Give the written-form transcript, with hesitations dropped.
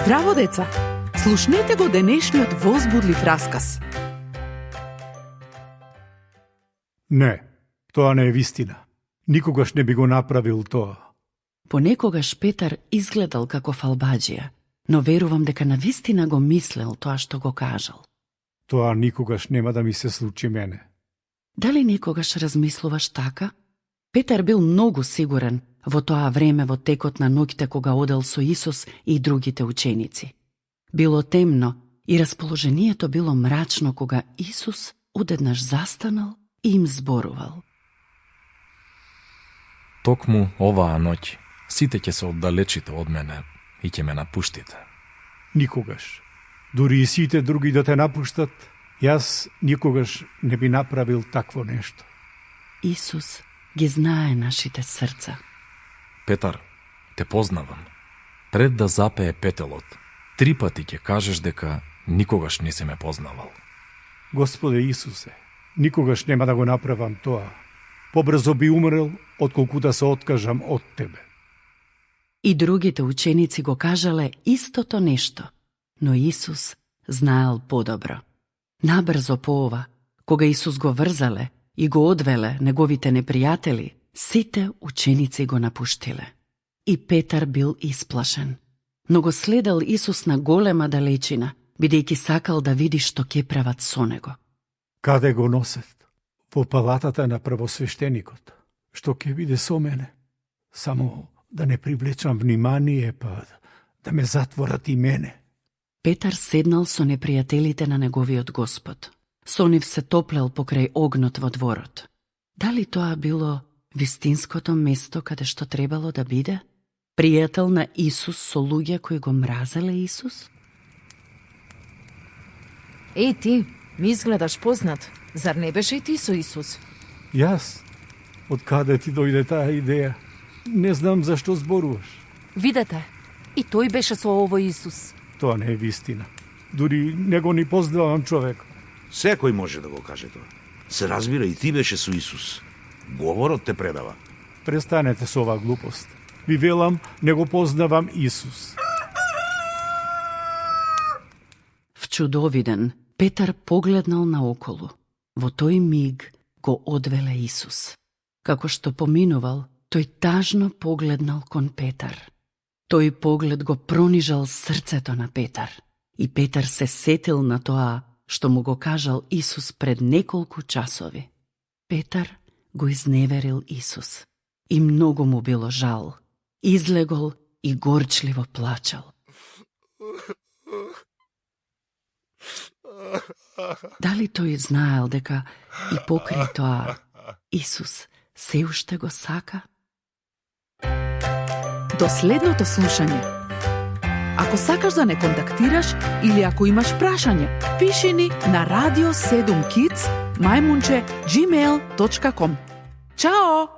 Здраво, деца! Слушнете го денешниот возбудлив расказ. Не, тоа не е вистина. Никогаш не би го направил тоа. Понекогаш Петар изгледал како фалбаџија, но верувам дека навистина го мислел тоа што го кажал. Тоа никогаш нема да ми се случи мене. Дали некогаш размислуваш така? Петар бил многу сигурен во тоа време во текот на ноќта кога одел со Исус и другите ученици. Било темно и расположението било мрачно кога Исус одеднаш застанал и им зборувал. Токму оваа ноќ сите ќе се оддалечите од мене и ќе ме напуштите. Никогаш. Дури и сите други да те напуштат, јас никогаш не би направил такво нешто. Исус ги знае нашите срца. Петар, те познавам. Пред да запее петелот, 3 пати ќе кажеш дека никогаш не си ме познавал. Господе Исусе, никогаш нема да го направам тоа. Побрзо би умрел, отколку да се откажам од тебе. И другите ученици го кажале истото нешто, но Исус знаел подобро. Набрзо по ова, кога Исус го врзале и го одвеле неговите непријатели, сите ученици го напуштиле. И Петар бил исплашен, но го следел Исус на голема далечина, бидејќи сакал да види што ќе прават со него. Каде го носет? Во палатата на првосвештеникот. Што ќе биде со мене? Само да не привлечам внимание, па да ме затворат и мене. Петар седнал со непријателите на неговиот Господ. Со нив се топлел покрај огнот во дворот. Дали тоа било вистинското место каде што требало да биде? Пријател на Исус со луѓе кои го мразеле Исус? Еј ти, ми изгледаш познат. Зар не беше и ти со Исус? Јас? Од каде ти дојде таа идеја? Не знам зашто зборуваш. Видете, и тој беше со овој Исус. Тоа не е вистина. Дури не го ни познавам човек. Секој може да го каже тоа. Се разбира, и ти беше со Исус. Говорот те предава. Престанете со оваа глупост. Ви велам, не го познавам Исус. Вчудовиден, Петар погледнал наоколу. Во тој миг го одвеле Исус. Како што поминувал, тој тажно погледнал кон Петар. Тој поглед го пронижал срцето на Петар. И Петар се сетил на тоа што му го кажал Исус пред неколку часови. Петар го изневерил Исус. И многу му било жал. Излегол и горчливо плачал. Дали тој знаел дека и покрај тоа Исус се уште го сака? До следното слушање. Ако сакаш да не контактираш или ако имаш прашање, пиши ни на radio7kids@gmail.com. Чао!